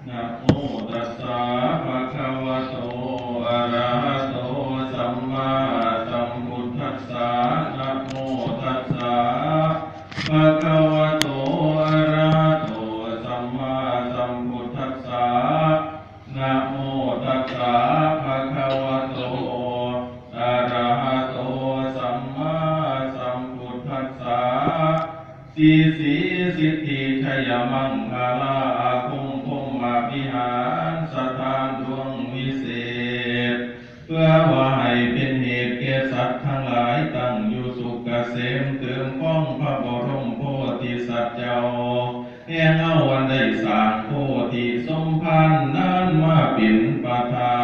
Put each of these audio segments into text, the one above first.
นะโมตัสสะภะคะวะโต อะระหะโต สัมมาสัมพุทธัสสะ นะโมตัสสะภะคะวะโต อะระหะโต สัมมาสัมพุทธัสสะ นะโมตัสสะภะคะวะโต อะระหะโต สัมมาสัมพุทธัสสะ สีสีสิทธิชัยมังคลาอาคมพรหมวิหารสถานดวงวิเศษ เพื่อว่าให้เป็นเหตุแก่สัตว์ทั้งหลายตั้งอยู่สุขเกษมเติมของพระบรมโพธิสัตว์เจ้า แห่งเฮาอันได้สร้างโพธิสมภารนั้นมาเป็นประธา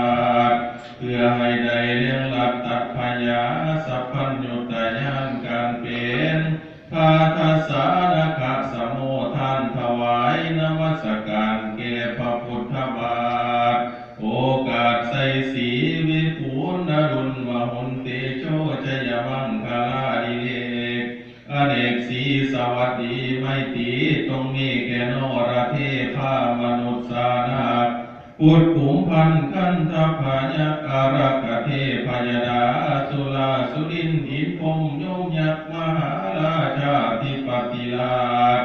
น เพื่อให้ได้เรื่องรัตตพยาสัพพัญญุตญาณการเป็น พาทสานะคะสะโมทานถวายนมัสการแก่พระพุทธบาท โอกาสใสสีวิปูลอรุณมหุนเตโชชัยมังคลาดิเรก อเนกสีสวัสดีไมตรี จงมีแก่นรเทพามนุษย์สานาถ พุทธขุมพันธ์คันธพยักษ์อารักขเทพยดา สุราสุรินทร์อินพรหมยมยักษ์มหาราชาธิปติราช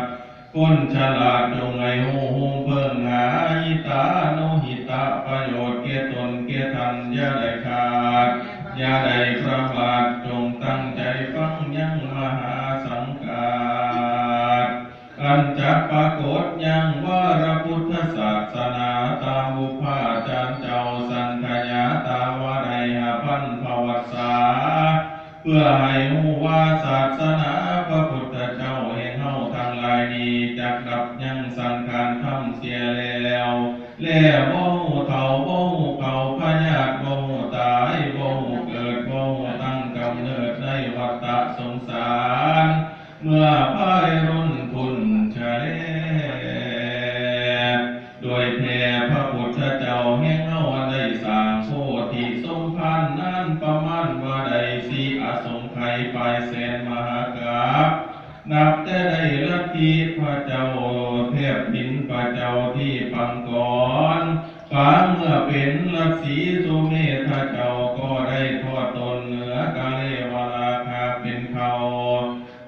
คนฉลาดจงให้ฮู้ฮุ่มเพิ่งหา หิตานุหิตะประโยชน์แก่ตนแก่ท่านอย่าได้ขาด อย่าได้ประมาท จงตั้งใจฟังยังมหาสังฆาส อันจะปรากฏยังวรพุทธศาสนา ตามบุพพาจารย์เจ้าสังขยาตาวาได้ห้าพันพวัสสา เพื่อให้ฮู้ว่าศาสนาพระพุทธเจ้าแห่งเฮาทั้งหลายนี้จักดับยังสังขารธรรมเสียแล้ว แลบ่ฮู้เฒ่า บ่ฮู้เข้า พยาธิบ่ฮู้ตาย บ่ฮู้เกิด บ่ฮู้ตั้งกำเนิดในวัฏสงสาร เมื่อพายรุนทุนชะเล โดยแท้พระพุทธเจ้าแห่งเฮาอันได้สร้างโพธิสมภารนั้นประมาณว่าได้สี่อสงไขยปลายแสนมหากาพย์ นับแต่ได้ลัทธิพระเจ้าแทบดินพระเจ้าที่ปังกร ปางเมื่อเป็นรัชสีสุเมธาเจ้าก็ได้ทอดตนเหนือกาเลวราคาเป็นเขา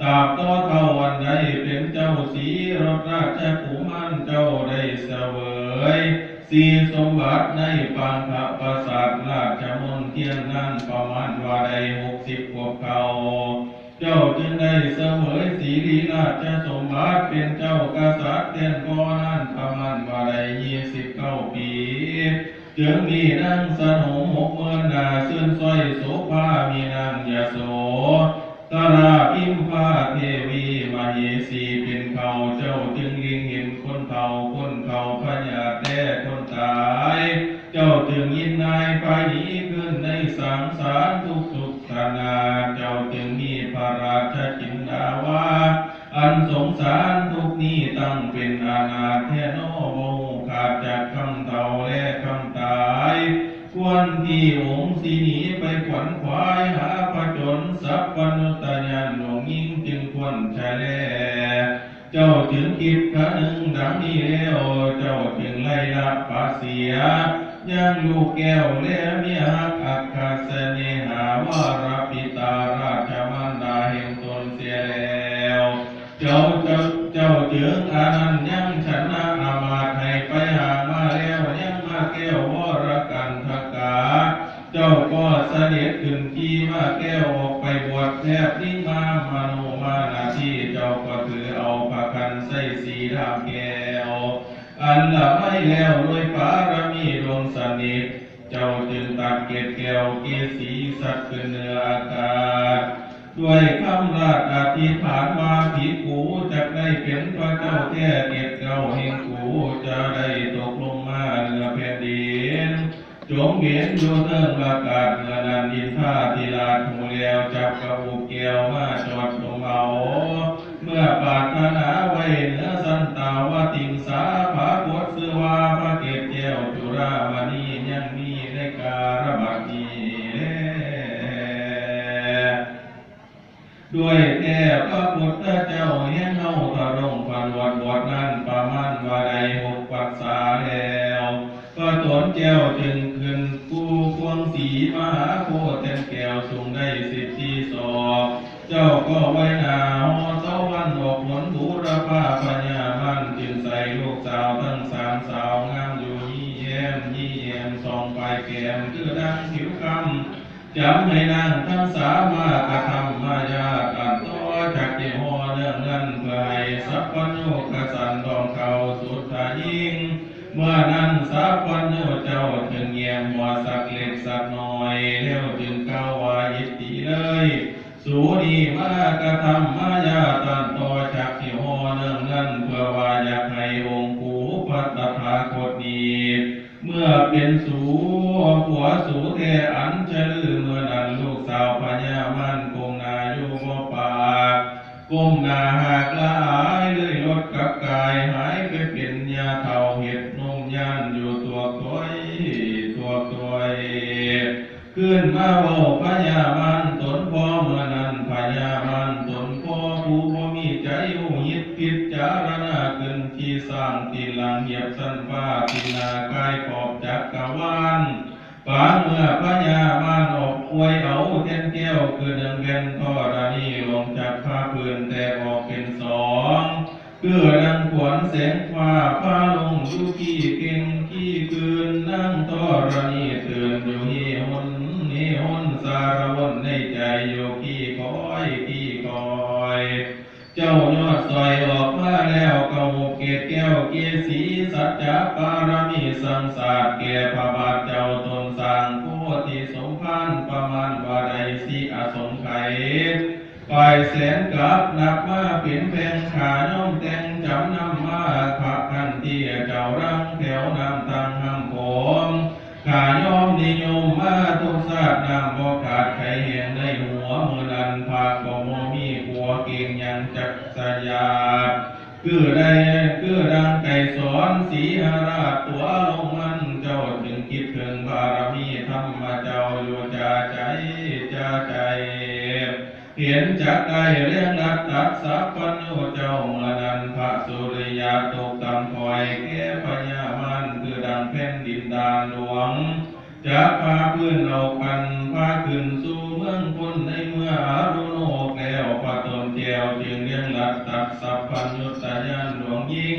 ตราบต่อเท่าอันใดเป็นเจ้าสีรถราชกุมารเจ้าได้เสวย สีสมบัติในปังคปราสาทราชมณเทียนนั้นประมาณว่าได้หกสิบขวบเขา เจ้าจึงได้เสวยสิริราชสมบัติเป็นเจ้ากษัตริย์แทนพ่อนั้นประมาณว่าได้ยี่สิบเก้าปี จึงมีนางสนมหกหมื่นหน้าซื่นสร้อยโสภา มีนางยโสธราพิมพาเทวีมเหสีเป็นเขา เจ้าจึงเล็งเห็นคนเฒ่าคนเข้าพยาธิแท้คนตาย เจ้าจึงยินนายไปหนีขึ้นในสังสารทุกข์สุข ขนาดเจ้าจึงมีพระราชจินดาว่า อันสงสารทุกข์นี้ตั้งเป็นอนาถแท้น้อ บ่ฮู้ขาดจากคำเฒ่าและคำตาย ควรที่องค์สิหนีไปขวนขวายหาผจญสัพพนุตญาณหลวงยิ่งจึงควรชะแล เจ้าจึงคิดคะนึงดังนี้แล้ว เจ้าจึงไล่ละปะเสีย ยังลูกแก้วและเมียฮักอัคคเสน่หาวรปิตาราชมารดาแห่งตนเสียแล้ว เจ้า เจ้า เจ้าจึงอานันยังชนะอามาตย์ให้ไปหามาแล้ว ยังมาแก้ววรกันทกา เจ้าก็เสด็จขึ้นขี่ม้าแก้วออกไปบวชแทบลิงมามโนมานาที เจ้าก็ถือเอาพระขันใส่สีดามแก้ว อันละไมแล้วด้วยปารมีดวงสนิท เจ้าจึงตัดเกศแก้วเกสีสัตว์ขึ้นเหนืออากาศ ด้วยคำราชอธิษฐานว่า ภิกขุจักได้เป็นพระเจ้าแท้ เกศเกล้าแห่งกูจะได้ตกลงมาเหนือแผ่นดิน จงเบนอยู่เทิงอากาศ เมื่อนั้นอินทาธิราชฮู้แล้ว จับกระอุบแก้วมาจอดจมเอา เมื่อปรารถนาไว้เหนือสันตาวติงสา ปรากฏชื่อว่าพระเกศแก้วจุฬามณียังมีในกาลบัดนี้แล ด้วยแท้พระพุทธเจ้าแห่งเฮาพระองค์ผนวดบวชนั้นประมาณ ສາແລ້ວ ພະຕົນແກ້ວຈຶ່ງຂຶ້ນພູພວງສີມະຫາໂພດແທ່ນແກ້ວສູງໄດ້ສິບສີ່ສອກ ເຈົ້າກໍໄຫວ້ໜ້າຫໍເສົາວັນອອກຜົນບູລະພາ ພະຍາມານຈຶ່ງໃສ່ລູກສາວທັງສາມສາວງາມຢູ່ ຍິ້ມແຍ້ມຍິ້ມແຍ້ມສ່ອງປາຍແກ້ມຄືດັ່ງຜິວຄຳ ຈຳໃຫ້ນາງທັງສາມມາກະທຳມາຍາດ ອັນຕໍ່ຈັກຊິຫໍ່ເນື່ອງນັ້ນ ເພື່ອໃຫ້ສັບພັນຍູກະສັນດອງເຂົ້າສຸດທະຍິງ. ເມື່ອນັ້ນສັບພັນຍູເຈົ້າຈຶ່ງແຍ້ມຫົວສັກເລັກສັກນ້ອຍ ແລ້ວຈຶ່ງກ່າວວ່າ ອິດຕິເລີຍ ສູນີ້ມາກະທຳມາຍາດ ອັນຕໍ່ຈັກຊິຫໍ່ເນື່ອງນັ້ນ ເພື່ອວ່າຢາກໃຫ້ອົງຄູພະຕະຖາຄົດນີ້ ເມື່ອເປັນສູ ຜົວສູແທ້ ອັນຈະລື. ເມື່ອນັ້ນລູກສາວພະຍາມານກົ້ມໜ້າຢູ່ບໍ່ປາກ ກົ້ມໜ້າຫາກລະອາຍ ເລີຍລົດກັບກາຍ ຫາຍໄປເປັນຍ່າເຖົ້າ ເຮັດນົມຍານຢູ່ຕົວກຕົວຍ ຕົວກຕົວຍ. ຄືນມາເວົ້າພະຍາມານຕົນພໍ່ ເມື່ອນັ້ນພະຍາມານຕົນພໍ່ ຜູ້ບໍ່ມີໃຈຮູ້ຫິດ ພິຈາລະນາຂຶ້ນທີ່ຊ້າງຕີນຫຼັງຫຽບຊັ້ນຟ້າ ທີ່ໜ້າກາຍຂອບຈັກກະວານ ປາງເມື່ອພະຍາມານອອກອວຍເອົາແທ່ນແກ້ວ ຄືໜຶ່ງແຜ່ນທໍລະນີ ລົງຈາກພາພື້ນແຕກອອກເປັນສອງ ຄືດັ່ງຂວັນແສງຟ້າພາລົງຢູ່ຂີ້ເກັ່ງຂີ້ຄືນ ນາງທໍລະນີຕື່ນຢູ່ຮີຫົນຮີຫົນ ສາລະວົນໃນໃຈຢູ່ຂີ້ຄອຍຂີ້ຄອຍ. ເຈົ້າຍອດສ້ອຍອອກມາແລ້ວ ກະຫຸບເກດແກ້ວເກສີ ສັດຈະປາລະມີສັ່ງສາດແກ່ພະບາດເຈົ້າ ຕົ້ນຊ້າງໂພທິສົມພານ ປະມານວ່າໄດ້ສີ່ອະສົງໄຂ ປາຍແສນກັບ ນັບມາເປັນແພງ ຂ້າຍອມແຕ່ງຈຳນຳມາ ພະຄັນທີເຈົ້າລັງແຖວນ້ຳທັງຫ້ຳໂຂງ ຂ້າຍອມນິຍົມມາທຸກຊາດ ນ້ຳບໍ່ຂາດໄຄແຫ້ງໃນຫົວ ເມື່ອນັ້ນພະກໍບໍ່ມີຂົວເກັ່ງຫຍັງຈັກສະຢາດ ຄືໄດ້ ຄືດັ່ງໄກສອນສີຫະລາດຕົວລົງມັນ ເຈົ້າຈຶ່ງຄິດເຖິງບາລະມີທຳມະເຈົ້າຢູ່ຈາໃຈ ຈາໃຈ ເຫັນຈັກໄດ້ແລງລັດຕັດສັບພັນຍູເຈົ້າ ເມື່ອນັ້ນພະສຸລິຍະຕົກຕ່ຳຖອຍແກ່ພະຍາມານ ຄືດັ່ງແຜ່ນດິນດ້ານຫຼວງ ຈັກພາພື້ນເອົາກັນ ພາຂຶ້ນສູ່ເມືອງພົນ ໃນເມື່ອອາລຸໂນໂອກແລ້ວ ພະຕົນແກ້ວຈຶ່ງລຽງລັດຕັດສັບພັນຍຸດຕະຍານຫຼວງຍິ່ງ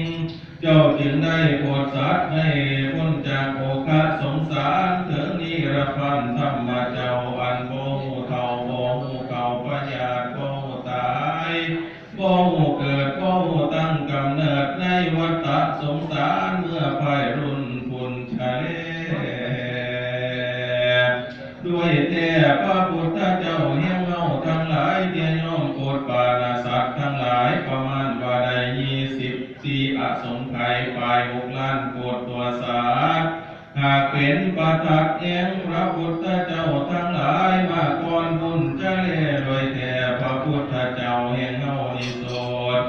ເຈົ້າຈຶ່ງໄດ້ໂປດສັດໃຫ້ພົ້ນຈາກໂອຄະສົງສານ ເຖິງນິລະພານທຳມະເຈົ້າ ອັນບໍ່ຮູ້ເຖົ້າ ບໍ່ຮູ້ເກົ່າ ພະຍາດບໍ່ຮູ້ຕາຍ ບໍ່ຮູ້ເກີດ ບໍ່ຮູ້ຕັ້ງກຳເນີດ ໃນວັດຕະສົງສານ ເມື່ອພາຍລຸນພຸ້ນຈະແລ. ດ້ວຍແທ້ພະພຸດທະເຈົ້າແຫ່ງເຮົາທັງຫຼາຍ ທີ່ຍອມໂປດປານະສັດທັງຫຼາຍ ປະມານວ່າໄດ້ຊາວສີ່ອະສົງໄຂ ປາຍຫົກລ້ານໂກດຕົວສັດ ຫາກເປັນປະທັກແຫ່ງພະພຸດທະເຈົ້າທັງຫຼາຍມາກ່ອນພຸ້ນຈະແລ. ດ້ວຍແທ້ພະພຸດທະເຈົ້າແຫ່ງເຮົານີ້ໂສດ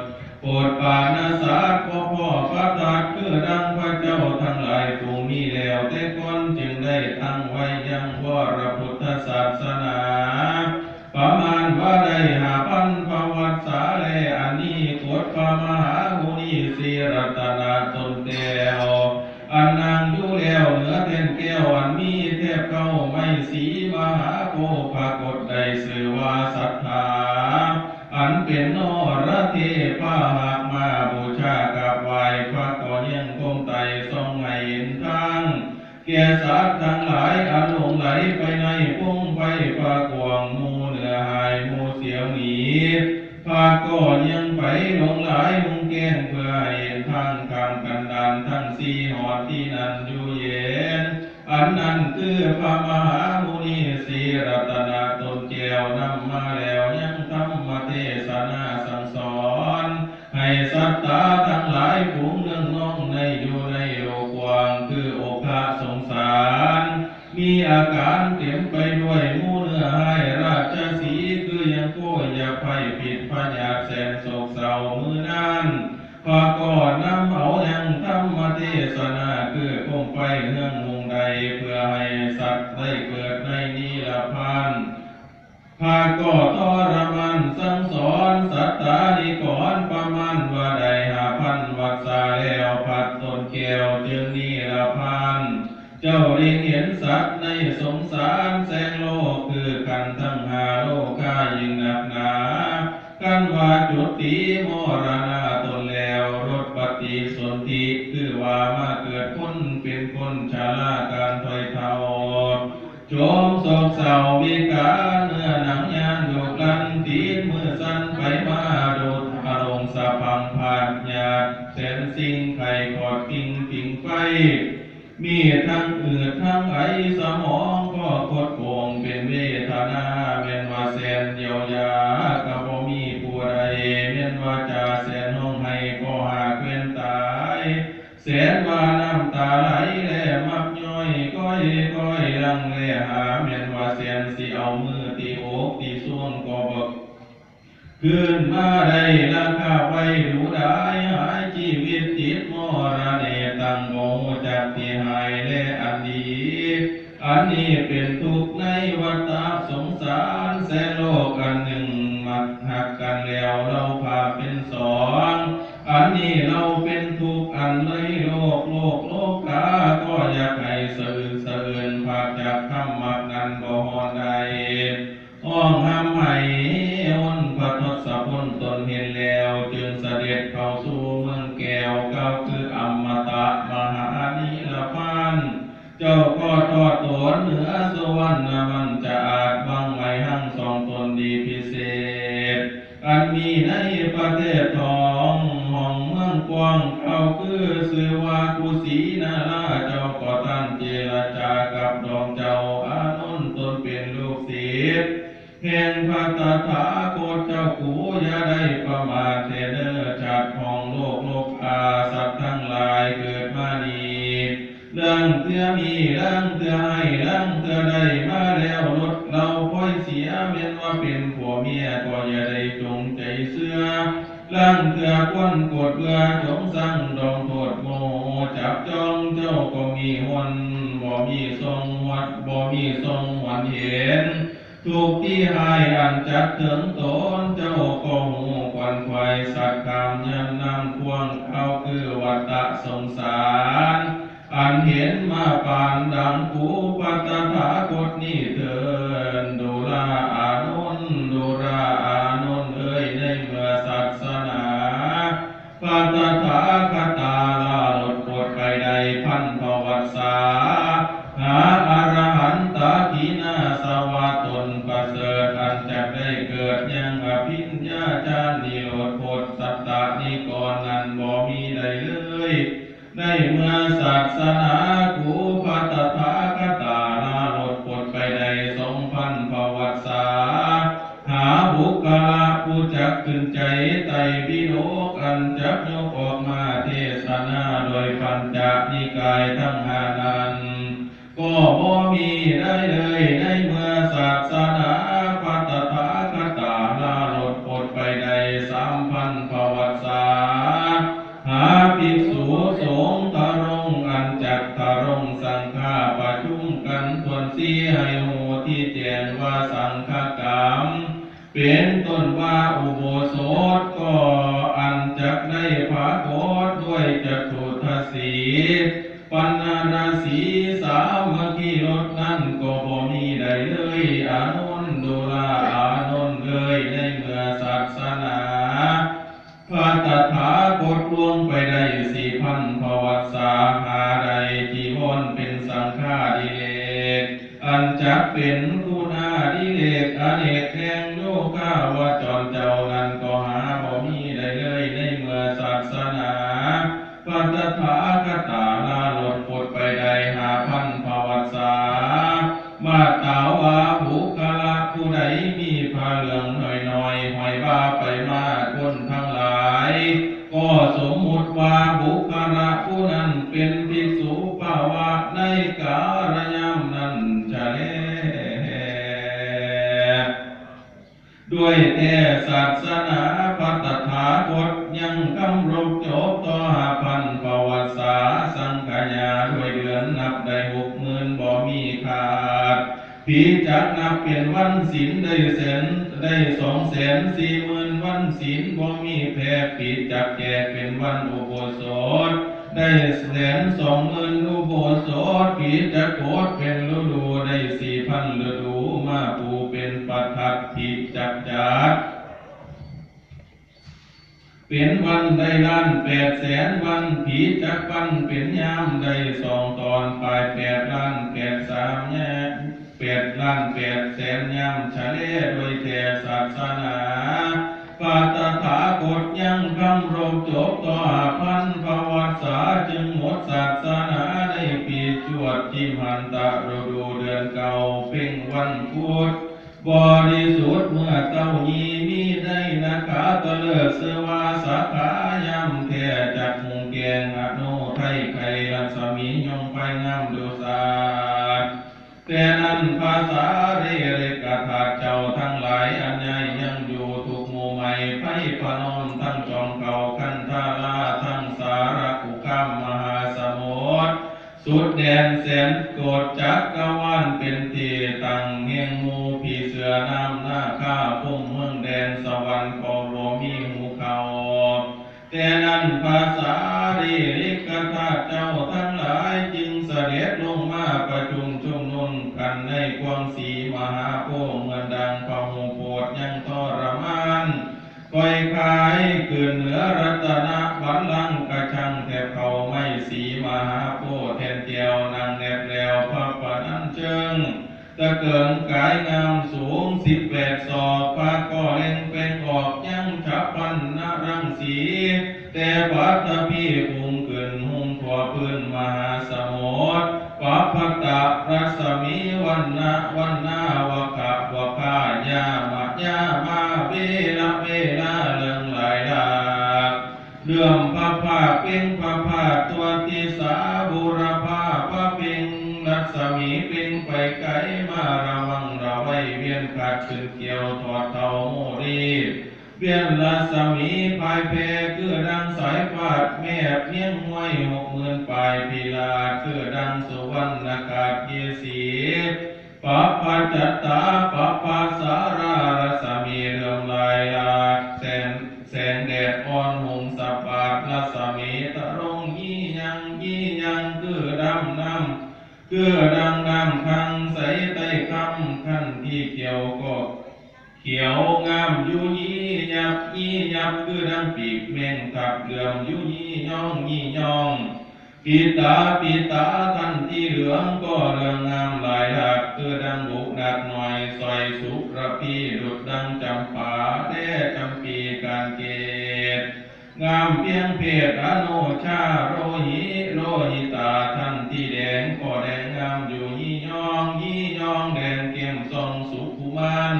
ໂປດປານະສັດ ບໍ່ພໍພະທັກ ຄືດັ່ງພະເຈົ້າທັງຫຼາຍຜູ້ມີແລ້ວແຕ່ກ່ອນ ຈຶ່ງໄດ້ຕັ້ງໄວ້ຍັງວະລະພຸດທະສາສະໜາ ປະມານວ່າໄດ້ຫ້າພັນພະວັດສາແລ. ອັນນີ້ກົດພະມະຫາມຸນີສີລັດຕະນະຕົນແກ້ວ ອັນນັ່ງຢູ່ແລ້ວເໜືອແທ່ນແກ້ວ ອັນມີແຖບເກົ້າໄມ້ສີມະຫາໂພ ພະກົດໄດ້ຊື່ວ່າສັດທາ ອັນເປັນນໍລະເທພາຫາກມາບູຊາກາບໄຫວ້ ພະກໍຍັງຄົມໄຕ່ສ່ອງໃຫ້ເຫັນທາງ ແກ່ສັດທັງຫຼາຍ ອັນຫຼົງໄຫຼໄປໃນພົງໄພ ພະກວາງໝູເໜືອຫາຍໝູສຽວໜີ ພະກໍຍັງໄປຫຼົງໄຫຼຮຸ່ງແຈ້ງ ເພື່ອໃຫ້ເຫັນທາງຂ້າມກັນດານທັງສີ່ ຮອດທີ່ນັ້ນຢູ່ເຢັນ. ອັນນັ້ນຄືພະມະຫາມຸນີສີລັດຕະນະຕົນແກ້ວ ນຳມາແລ້ວຍັງທຳມະເທສະນາສັ່ງສອນ ໃຫ້ສັດຕາທັງຫຼາຍຝູງເໜືອງນອງໃນຢູ່ໃນໂລກກວ້າງ ຄືໂອຄະສົງສານ ມີອາການເຕັມໄປດ້ວຍໝູເໜືອຫາຍຣາຊະສີ ຄືຍັງໂພຍາໄພພິດພະຍາດແສນໂສກເສົ້າມື້ນັ້ນ ພະກໍນຳເອົາຍັງທຳມະເທສະນາ ຄືຄົມໄຟເຮືອງມຸງໃດ ເພື່ອໃຫ້ສັດໄດ້ເກີດໃນນິລະພັນ ພະກໍທໍລະມານສັ່ງສອນສັດຕານິກອນ ປະມານວ່າໄດ້ຫ້າພັນວັດສາ ແລ້ວພັດຕົ້ນແກ້ວຈຶ່ງນິລະພານ ເຈົ້າໄດ້ເຫັນສັດໃນສົງສານແສນໂລກ ຄືຂັນທັງຫ້າໂລກາຍິ່ງໜັກໜາ ຄັນວ່າຈຸຕິມໍລະນະຕົນແລ້ວ ຫຼຸດປະຕິສົນທິ ຄືວ່າມາເກີດຄົນເປັນຄົນ ຊະລາການຖອຍເຖົ້າ ໂສມໂສກເສົ້າວິການ ເນື້ອໜັງຍານດຸລັນ ຕີນມືສັ່ນໄປມາ ດຸດທະລົງສະພັງພາດຍາດ ແສນສິ່ງໄຂ້ຄອດປິງປິງໄຟ ມີທັງອືດທັງໄອ ສະໝອງກໍຄົດໂກງເປັນເວທະນາ ແມ່ນວ່າແສນຢຽວຢາກໍບໍ່ມີຜູ້ໃດ ແມ່ນວ່າຈາແສນຮ້ອງໄຫ້ກໍຫາກແມ່ນຕາຍ ແສນວ່ານ້ຳຕາໄຫຼແລມັກຍ້ອຍ ກ້ອຍໆ ລັງແລຫາ ແມ່ນວ່າແສນຊິເອົາມືຕີອົກຕີຊວງກໍບໍ່ຄືນມາໄດ້ ລາຄາໄວດູດາຍ ຫາຍຊີວິດຕິດມໍລະເນດ ຕັ້ງບໍ່ຮູ້ຈັກທີ່ຮ້າຍແລອັນດີ ອັນນີ້ເປັນທຸກໃນວັດຕະສົງສານແສນໂລກອັນໜຶ່ງ ມັກຮັກກັນແລ້ວເລົາພາກເປັນສອງ ອັນນີ້ເຮົາເປັນທຸກອັນໃນໂລກ ໂລກໂລກາກໍຢາກໃຫ້ສະອຶກສະເອີນ ພາກຈາກຄຳມັກນັ້ນບໍ່ຮອດໄດ້ ຮ້ອງຮ່ຳໄຫ້ຮົນ ພະທົດສະພົນຕົນເຫັນແລ້ວ ຈຶ່ງສະເດັດເຂົ້າສູ່ເມືອງແກ້ວ ກ່າວຄືອຳມະຕະມະຫານິລະພານ ເຈົ້າກໍທອດຕົນເໜືອສຸວັນນະມັນຈະອາດ ວັງໄວຮັ່ງສອງຕົນດີພິເສດ ອັນມີໃນປະເທດທອງ ຫ້ອງເມືອງກວ້າງ ເຂົາຄືຊື່ວ່າກຸສິນາລາ ເຈົ້າກໍຕັ້ງເຈລະຈາກັບດອງເຈົ້າອານົນ ຕົນເປັນລູກສິດແຫ່ງພະຕະຖາຄົດເຈົ້າ ກູຢ່າໄດ້ປະໝາດແທ້ເດີ ຈັກຂອງໂລກໂລກາ ສັດທັງຫຼາຍເກີດມານີ້ ລາງເທື່ອມີ ລາງເທື່ອໃຫ້ ລາງເທື່ອໄດ້ມາແລ້ວ ລົດເລົາພອຍເສຍ ແມ່ນວ່າເປັນຜົວເມຍກໍຢ່າໄດ້ຈົງໃຈເຊື່ອ ລາງເທື່ອຄວນໂກດເບື່ອ ຈົງຊັງດອງໂທດໂມ ຈັບຈ້ອງເຈົ້າກໍມີຫົນ ບໍ່ມີຊົງຫວນ ບໍ່ມີຊົງຫວນເຫັນ ທຸກທີ່ຮ້າຍອັນຈັກເຖິງຕົນ ເຈົ້າກໍຮູ້ຄວັນຂວາຍ ສັດຂ້າມຍາມນ້ຳຂວ້າງ ເຂົາຄືວັດຕະສົງສານ ອັນເຫັນມາປານດັງກູ ພະຕະຖາຄົດນີ້ເທີນ ດູລາອານົນ ດູລາອານົນເອີຍ ໃນເມື່ອສາສະໜາ ພະຕະຖາຄະຕາລາລົດປົດໄປໄດ້ພັນພະວັດສາ ຫາອະລະຫັນຕາທີນາສະວະຕົນປະເສີດ ອັນຈັກໄດ້ເກີດຍັງອະພິນຍາຈານນິໂຣດພົດ ສັດຕະນິກອນນັ້ນບໍ່ມີໄດ້ເລີຍ ໃນເມື່ອສາສະໜາກູ ພະຕະຖາຄະຕາລາລົດປົດໄປໄດ້ສອງພັນພະວັດສາ ຫາບຸກຄະລະຜູ້ຈັກຂຶ້ນໃຈໄຕປິດົກ ອັນຈັກຍົກອອກມາເທສະນາໂດຍປັນຈະນິກາຍທັງຫ້ານັ້ນ ກໍບໍ່ມີໄດ້ເລີຍ ໃນເມື່ອສາສະໜາ ພະຕະຖາຄະຕາລາລົດປົດໄປໄດ້ສາມພັນພະວັດສາ ຫາພິກສຸສົງທະລົງ ອັນຈັກທະລົງສັງຄາ ປະຊຸມກັນທວນຊີ້ ໃຫ້ຮູ້ທີ່ແຈ້ງວ່າສັງຄະກຳ ເປັນຕົ້ນວ່າອຸໂບສົດ ກໍອັນຈັກໄດ້ປາກົດດ້ວຍຈັກຂຸທັດສີ ປັນນະລະສີສາມັກຄີລົດນັ້ນ ກໍບໍ່ມີໄດ້ເລີຍ ອານົນ ດູລາອານົນເອີຍ ໃນເມື່ອສາສະໜາ ພະຕະຖາຄົດລ່ວງໄປໄດ້ສີ່ພັນພະວັດສາ ຫາໄດ້ຈີວອນເປັນສັງຄາດິເລກ ອັນຈັກເປັນຄຸນາດິເລກອະເນກແຫ່ງໂຍຄາວະຈອນເຈົ້ານັ້ນ ກໍຫາບໍ່ມີໄດ້ເລີຍ ໃນເມື່ອສາສະໜາ ພະຕະຖາຄະຕາລາລົດປົດໄປໄດ້ຫ້າພັນພະວັດສາ ມາຕາວ່າບຸກຄະລະຜູ້ໃດມີຜ້າເຫຼືອງໜ້ອຍໆ ຫ້ອຍບ່າໄປມາ ຄົນທັງຫຼາຍກໍສົມມຸດວ່າບຸກຄະລະຜູ້ນັ້ນເປັນພິກສຸປະວະໃນກາລະຍາມນັ້ນຊະແລ. ດ້ວຍແທ້ສາສະໜາພະຕະຖາຄົດຍັງຄຳລົບຈົບຕໍ່ຫ້າພັນພະວັດສາ ສັງຂະຍາດ້ວຍເດືອນນັບໄດ້ຫົກໝື່ນບໍ່ມີຂາດ ປີຈັກນັບເປັນວັນສິນໄດ້ແສນ ໄດ້ສອງແສນສີ່ໝື່ນວັນ ວັນສິນບໍ່ມີແພກ ປີຈັກແຈກເປັນວັນອຸໂບສົດ ໄດ້ແສນສອງໝື່ນອຸໂບສົດ ປີຈັກກົດເປັນລະດູ ໄດ້ສີ່ພັນລະດູ ມາປູເປັນປະທັດ ປີຈັກຈັດ ເປັນວັນໄດ້ລ້ານແປດແສນວັນ ປີຈັກປັນເປັນຍາມໄດ້ສອງຕອນປາຍ ແປດລ້ານແປດສາມຍາມ ແປດລ້ານແປດແສນຍາມ ຊະເລໂດຍແທ້ສາສະໜາ ພະຕະຖາຄົດຍັງຄຳລົບຈົບຕໍ່ຫ້າພັນພະວັດສາ ຈຶ່ງໝົດສາສະໜາໃນປີຈວດທິມຫັນຕະລະດູ ເດືອນເກົ້າເພັງວັນພຸດ ບໍລິສຸດເມື່ອເຕົ້າຢີ່ມີໃນນະຄາຕະເລີກ ຊື່ວ່າສາຂາຍາມແທ້ ຈັກຮຸ່ງແຈ້ງອະໂນໄທໄຄ ລັດສະໝີຍົງໄພງາມດຸສາດ ແຕ່ນັ້ນພະສາລີລິກະທາດເຈົ້າທັງຫຼາຍ ອັນໃຫຍ່ຍັງຢູ່ທຸກໝູ່ໄໝ ໄພພະນົມທັງຈອມເຂົາ ຄັນທາລາທັງສາລະ ອຸຄາມມະຫາສະໝຸດ ສຸດແດນແສນໂກດຈັກກະວານ ເປັນທີ່ຕັ້ງແຫ່ງໝູ່ຜີເສືອ ນາມນາຄາພົມເມືອງແດນສະຫວັນ ກໍບໍ່ມີຫູເຂົ້າ ແຕ່ນັ້ນພະສາລີລິກະທາດເຈົ້າທັງຫຼາຍ ຈຶ່ງສະເດັດລົງມາປະຊຸມຊຸມນຸມກັນໃນຄວາມສີມະຫາໂພ ເໝືອນດັ່ງພະຫູໂພດຍັງທໍລະມານ ຂ້ອຍຄາຍຂຶ້ນເໜືອລັດຕະນະບັນລັງ ກະຊັງແທບເຂົ້າໄມ້ສີມະຫາໂພ ແທ່ນແກ້ວນາງແນບແລ້ວ ພະປະນັນເຊີງ ຕະເກີງກາຍງາມສູງສິບແປດສອກ ພະກໍເລັ່ງເປັ່ງອອກຍັງສະພັນນະລັງສີ ແຕ່ປັດຖະພີພຸ່ງຂຶ້ນຫຸ້ມທົ່ວພື້ນມະຫາສະໝຸດ ປະພັດຕະລັດສະໝີວັນນະວັນນາ ວັກຂະວັກຂາຍາມະຍາມາ ເວລະເວລາເລື່ອງຫຼາຍຫຼາກ ເຫຼື້ອມພະພາກເປັ່ງພະພາກ ທົ່ວທິສາບູລະພາ ພະເພັງລັດສະໝີເປັ່ງໄປໄກ ມາລະວັງລະໄວ ວຽນຂັດຂຶ້ນກ່ຽວ ທອດເທົ້າໂມລີ ວຽນລັດສະໝີພາຍແຜ່ ຄືດັ່ງສາຍຟາດແມບ ຮຽງຫ້ວຍຫົກໝື່ນປາຍພິລາດ ຄືດັ່ງສຸວັນນະກາດເກສີ ປະພັດຈັດຕາ ປະພັດສາລາ ລັດສະໝີເຫຼື້ອມຫຼາຍຫຼາກ ແສງ ແສງແດດອ່ອນຫຸ້ມສະປາດ ລັດສະໝີຕະລົງ ຢີ່ຍັງ ຢີ່ຍັງ ຄືດຳນ້ຳ ຄືດັ່ງນ້ຳຂັງໃສໃຕ້ຄຳ ຄັນທີ່ຂຽວກໍຂຽວງາມຢູ່ ຢີ່ຍັບ ຢີ່ຍັບ ຄືດັ່ງປີກແມງທັບ ເຫຼື້ອມຢູ່ ຢີ່ຍອງ ຢີ່ຍອງ ປີຕາ ປີຕາ ຄັນທີ່ເຫຼືອງກໍເຫຼືອງງາມຫຼາຍຫຼາກ ຄືດັ່ງບຸກໜັກໜ້ອຍ ສອຍສຸລະພີ ດຸດດັ່ງຈຳປາ ແລຈຳປີການເກດ ງາມພຽງເພດອະໂນຊາ ໂລຫິ ໂລຫິຕາ ທັນທີ່ແດງກໍແດງງາມຢູ່ ຢີ່ຍອງ ຢີ່ຍອງ ແດງແກ້ມສ່ອງສຸຂຸມານ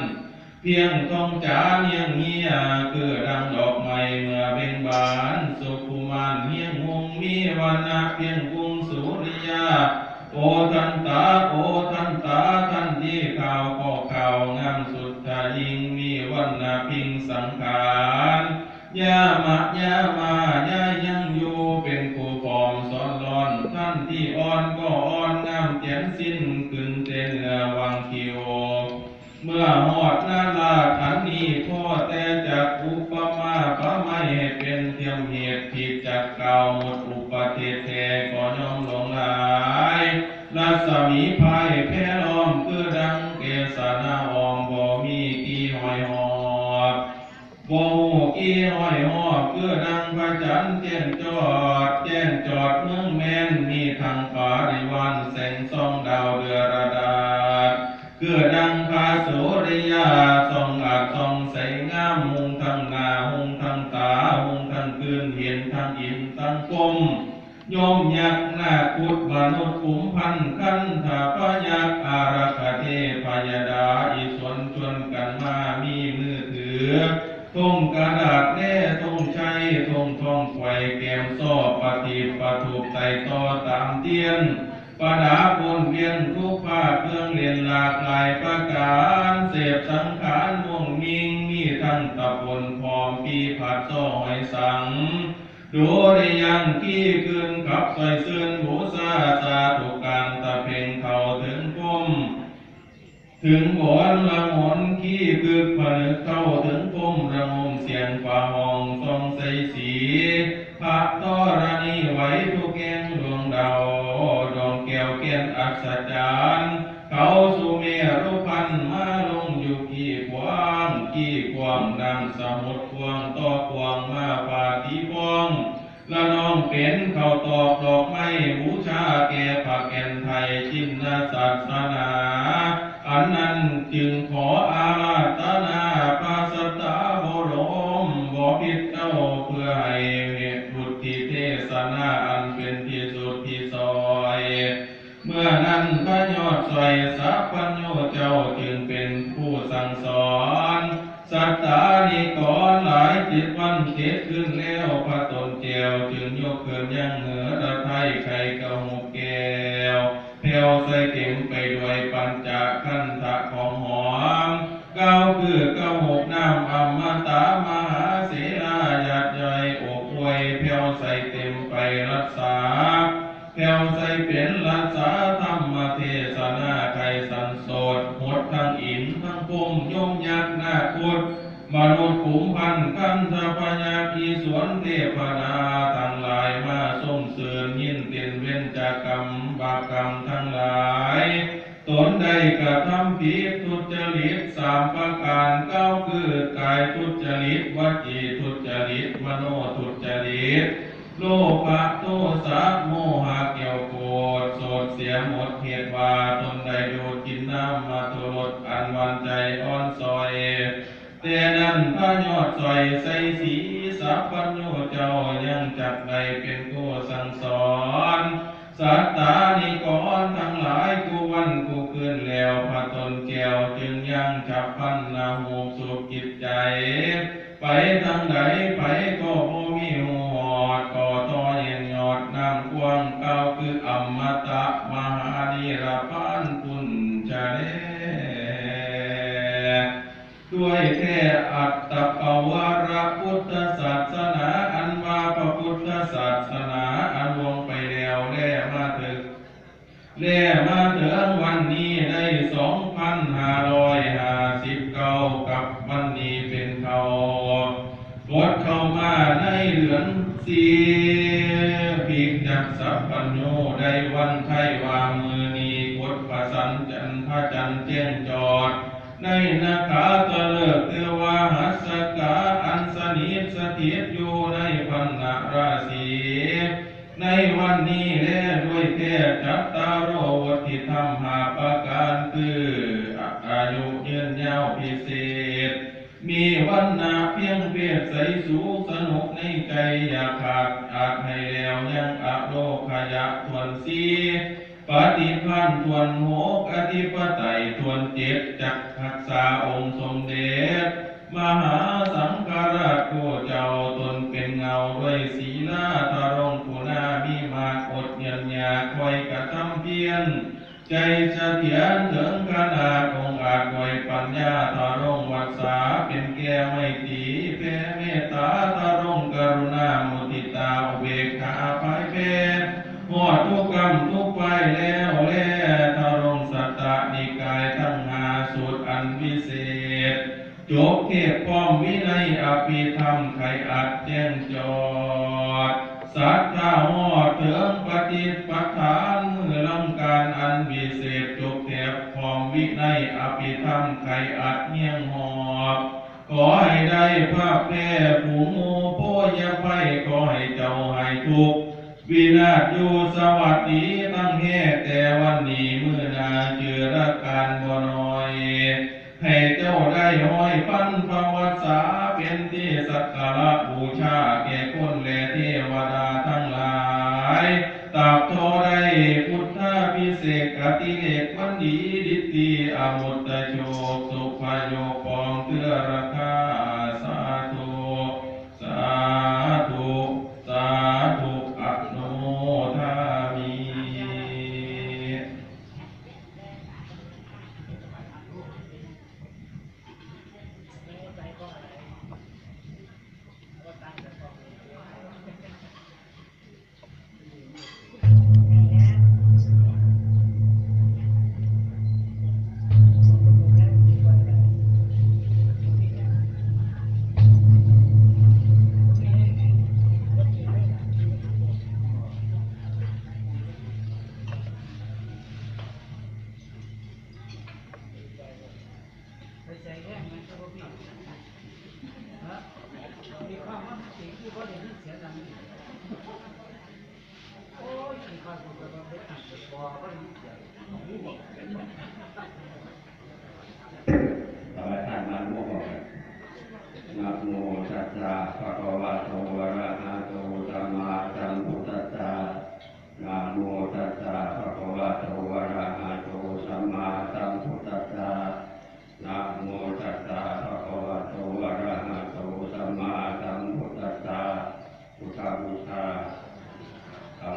ພຽງທອງຈານຮຽງເຮຍ ຄືດັ່ງດອກໄມ້ເມື່ອເບັ່ງບານ ສຸຂຸມານຮຽງຮຸ່ງ ມີວັນນະພຽງກຸງສຸລິຍາ ໂອທັນຕາ ໂອທັນຕາ ທັນທີ່ຂາວກໍຂາວງາມສຸດທະຍິງ ມີວັນນະພິງສັງຂານ ຍາມະຍາມາ ຍາຍັງຢູ່ເປັນຄູປອມສອນຫຼອນ ທັນທີ່ອ່ອນກໍອ່ອນງາມແກ່ນສິ້ນ ຂຶ້ນແຕ່ເໜືອວັງຄິວ ເມື່ອຮອດນາລາດອັນນີ້ ພໍແຕ່ຈັກອຸປະມາປະໄມໃຫ້ເປັນທຽມເຫດ ຜິດຈັກກ່າວໝົດອຸປະເທດແທ້ ກໍຍອມຫຼວງຫຼາຍ ລັດສະໝີພາຍແຜ່ລ້ອມ ຄືດັ່ງເກສານາອ້ອມ ບໍ່ມີກີ່ຫ້ອຍຮອບ ບໍ່ຮູ້ກີ່ຫ້ອຍຮອບ ຄືດັ່ງພະຈັນແຈ້ງຈອດ ແຈ້ງຈອດເມືອງແມ່ນ ມີທັງປາລິວານແສງສ່ອງດາວເດືອລະດາດ ຄືດັ່ງພະສຸລິຍາສ່ອງອາດສ່ອງໃສງາມ ຮຸ່ງທັງໜ້າ ຮຸ່ງທັງຕາ ຮຸ່ງທັງຄືນ ເຫັນທັງອິນທັງພົມ ຍົມຍັກນາກຄຸດມະນຸດກຸມພັນ ຄັນທະພະຍັກອາລັກຂະເທບພະຍະດາ ອີສວນຊວນກັນມາມີມືຖື ທົ່ງກະດາດແລທົ່ງໄຊ ທົ່ງທ້ອງໄຂວ້ແກ້ມຊອບ ປະທີບປະທຸບໄຕ່ຕໍ່ຕາມຕຽນ ປະດັບວົນວຽນທຸກພາກ ເຄື່ອງຫຼິ້ນຫຼາກຫຼາຍປະການ ເສບສັງຂານມ່ວງມິ່ງ ມີທັງຕະປົນພ້ອມປີພັດຊໍຫອຍສັງ ດຸລິຍັງຄີຄືນຂັບຊ່ອຍຊື່ນບູຊາ ສາທຸການຕະເພັງເຂົ້າເຖິງພົມ ເຖິງບົນລະມົນ ທີ່ພຶກຜະນຶກເຂົ້າເຖິງພົມລະງົມສຽງຟ້າຮ້ອງສ່ອງໃສສີ ພະທໍລະນີໄຫວທຸກແຫ່ງດວງດາວ ດວງແກ້ວແກ່ນອັດສະຈານ ເຂົາສຸເມລຸພັນມາລົງຢູ່ກີ້ກວ້າງ ກີ້ກວ້າງນ້ຳສະໝຸດກວ້າງຕໍ່ກວ້າງມາຟາດຕີພອງ ລະນອງເປັນເຂົ້າຕອກດອກໄມ້ບູຊາແກ່ພະແກ່ນໄທຈິນນະສາສະໜາ ອັນນັ້ນຈຶ່ງຂໍອາລາທະນາພະສັດຖາບໍລົມບໍພິດເຈົ້າ ເພື່ອໃຫ້ເຫດບຸດທິເທສະນາອັນເປັນທີ່ສຸດທີ່ຊອຍ ເມື່ອນັ້ນພະຍອດສອຍສັບພັນໂຍເຈົ້າຈຶ່ງເປັນຜູ້ສັ່ງສອນ ສັດຖານິກອນຫຼາຍເຈັດວັນເຈັດຄືນແລ້ວ ພະຕົນແກ້ວຈຶ່ງຍົກຂຶ້ນຍັງເຫືອລະໄທໄຂ່ກະຫຸບແກ້ວ ແຜ່ວໃສເຕັມໄປດ້ວຍປັນຈະຄັນທະຂອງຫອມ ກ່າວຄືກະຫຸບນ້ຳອຳມະຕະ ມະຫາເສລາຍາດຍ່ອຍອົບອວຍ ແຜ່ວໃສເຕັມໄປລັດສາ ແຜ່ວໃສເປັນລັດສາທຳມະເທສະນາໄຂສັນໂສດ ຫົດທັງອິນທັງພົມ ຍົມຍັກນາຄຸດ ມະນຸດກຸມພັນ ຄັນທະພະຍັກ ອີສວນເທພະດາທັງຫຼາຍມາຊົມຊື່ນ ຍິນເຕັ້ນເວັນຈະກຳບາບກຳທັງຫຼາຍ ຕົນໄດ້ກະທຳຜິດທຸດຈະລິດສາມປະການ ກ່າວຄືກາຍທຸດຈະລິດ ວະຈີທຸດຈະລິດ ມະໂນທຸດຈະລິດ ໂລພະໂທສະໂມຫະແກ້ວໂກດ ໂສດເສຍໝົດເຫດວ່າ ຕົນໄດ້ດູດກິນນ້ຳມັດໂທລົດ ອັນຫວານໃຈອ່ອນສອຍ ແຕ່ນັ້ນພະຍອດສອຍໃສສີ ສັບພັນໂຍເຈົ້າຍັງຈັກໄດ້ເປັນຜູ້ສັ່ງສອນ ສັດຖານິກອນທັງຫຼາຍ ຄູ່ວັນຄູ່ຄືນແລ້ວ ພະຕົນແກ້ວຈຶ່ງຍັງສັບພັນນະຮູບສຸກຈິດໃຈ ໄປທາງໃດໃຜກໍບໍ່ມີຮູ້ຮອດ ກໍຕໍ່ແຫ່ງຍອດນ້ຳກວ້າງ ກ່າວຄືອຳມະຕະ ມະຫານິລະພານພຸ້ນຈະແລ. ດ້ວຍແທ້ອັດຕະປະວາລະພຸດທະສາສະໜາ ອັນວ່າພະພຸດທະສາສະໜາ ອັນລ່ວງໄປແລ້ວ ແລມາເຖິງ ແລມາເຖິງວັນນີ້ໄດ້ສອງພັນຫ້າຮ້ອຍຫ້າສິບເກົ້າ ກັບວັນນີ້ເປັນເຂົ້າ ກົດເຂົ້າມາໃນເດືອນສີ່ ພິກຈັກສັບປັນໂຍ ໄດ້ວັນໄທວ່າມື້ນີ້ກົດພະສັນຈັນ ພະຈັນແຈ້ງຈອດ ໃນນະຂາຕະເລີກ ເທື່ອວ່າຫັດສະກາ ອັນສະໜິດສະຖິດຢູ່ໃນພັນນະລາສີ ໃນວັນນີ້ແລ ດ້ວຍແທ້ຈັດຕາໂລວົດທິທຳຫ້າປະການ ຄືອາຍຸຍືນຍາວພິເສດ ມີວັນນະພຽງເພດໃສສຸກສະໜຸກໃນໃຈ ຢ່າຂາດອາດໃຫ້ແລ້ວຍັງອະໂລຄະຍະຖ້ວນສີ່ ປະຕິພັນຖ້ວນຫົກ ອະທິປະໄຕຖ້ວນເຈັດ ຈັກຮັກສາອົງສົມເດັດ ມະຫາສັງຄະລາດຜູ້ເຈົ້າ ຕົນເປັນເງົາດ້ວຍສີລາທະລົງ ຜູ້ໜ້າມີມາກອົດຍືນຍາກ ຄອຍກະທຳພຽນ ໃຈສະຖຽນເຖິງຂະໜາດອົງອາດ ດ້ວຍປັນຍາທະລົງວັດສາ ເປັນແກ່ໄມຕີ ແຜ່ເມດຕາທະລົງ ກະລຸນາມຸທິຕາ ອຸເບກຂາພາຍແຜ່ ຮອດທຸກກຳທຸກໄຟແລ້ວແລ ທະລົງສັດຕະນິກາຍທັງຫ້າສູດອັນວິເສດ ຈົບເທດພ້ອມວິໄນອະພິທຳໄຂອັດແຈ້ງຈອດ ສັດທາຮອດເຖິງປະຕິດປະທານ ມື້ລັງການອັນວິເສດ ຈົບແທດພ້ອມວິໄນອະພິທຳໄຂອັດຮຽງຮອບ ຂໍໃຫ້ໄດ້ພາບແພ້ຜູງໂມໂພຍະໄພ ຂໍໃຫ້ເຈົ້າຫາຍທຸກ ວິນາດຢູ່ສະຫວັດດີທັງແຮ ແຕ່ວັນນີ້ມື້ໜ້າຈື່ລະການບໍ່ໜ້ອຍ ໃຫ້ເຈົ້າໄດ້ຮ້ອຍພັນພະວັດສາ ເປັນທີ່ສັກກາລະບູຊາແກ່ຄົນແລະເທວະດາທັງຫຼາຍ ຕາບທໍ່ໄດ້ພຸດທາພິເສກ ອະຕິເລກວັນດີ ດິດຕີອະມຸດຕະໂຊກ ສຸພະໂຍກພ້ອມເທື່ອລະຄາ ສາທຸ ສາທຸ ສາທຸ ອະນຸໂມທາມິ.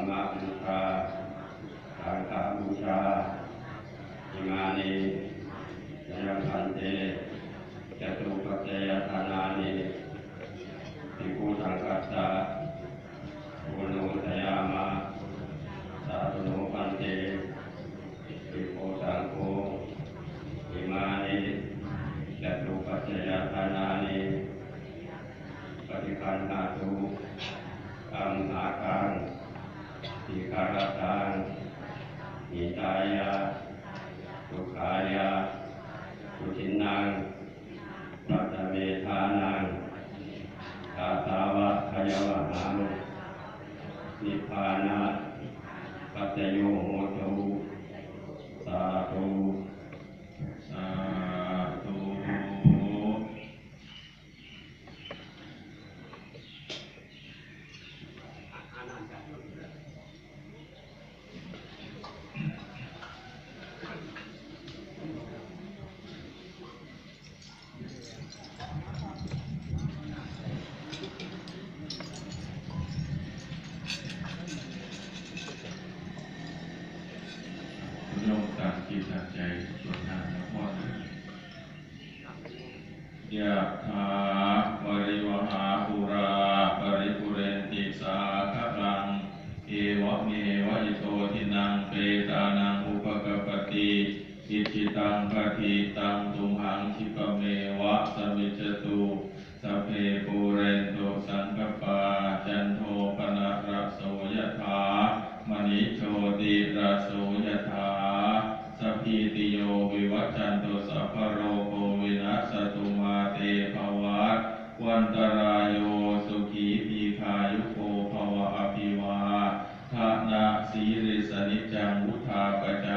ມະບູຊາ ສັງຄະບູຊາ ອິມານິ ມະຍັງ ພັນເຕ ຈະຕຸປັດຈະຍະທານານິ ພິກຂຸ ສັງຄັດສະ ໂອໂນຊະຍາມະ ສາທຸໂນ ພັນເຕ ພິກຂຸ ສັງໂຄ ອິມານິ ຈະຕຸປັດຈະຍະທານານິ ປະຕິຄັນຫາຕຸ ອັມຫາກັງ ທີຄະຣະຕັງ ຫິຕາຍະ ສຸຂາຍະ ສຸທິນນັງ ປັດຕະເມທານັງ ອາສາວະຂະຍະວະຫັງ ນິບພານະປັດຈະໂຍໂຫຕຸ ສາທຸ ສາທຸ. ຍອມຕັ້ງຈິດຕັ້ງໃຈສວດທານນະຄອນ. ຍະຖາ ວາລິວະຫາ ປູຣາ ປະລິປູເຣນຕິ ສາຄະລັງ ເອວະເມວະ ອິໂຕທິນັງ ເປຕານັງ ອຸປະກັບປະຕິ ອິດຖິຕັງ ປະທີຕັງ ຕຸມຫັງ ຂິບປະເມວະ ສະມິດຈະຕຸ ສັບເພ ປູເຣນຕຸ ສັງກະປາ ຈັນໂທ ປະນະລະໂສ ຍະຖາ ມະນິ ໂຊຕິລະໂສ ຍະຖາ ສະພີຕິໂຍ ວິວັດຈັນຕຸ ສັບພະໂລໂກ ວິນັດສະຕຸ ມາເຕ ພະວັດວັນຕະລາຍໂຍ ສຸຂີ ດີຄາຍຸໂກ ພະວະ ອະພິວາທະນະ ສີລິສະ ນິຈຈັງ ວຸດທາປະຈາ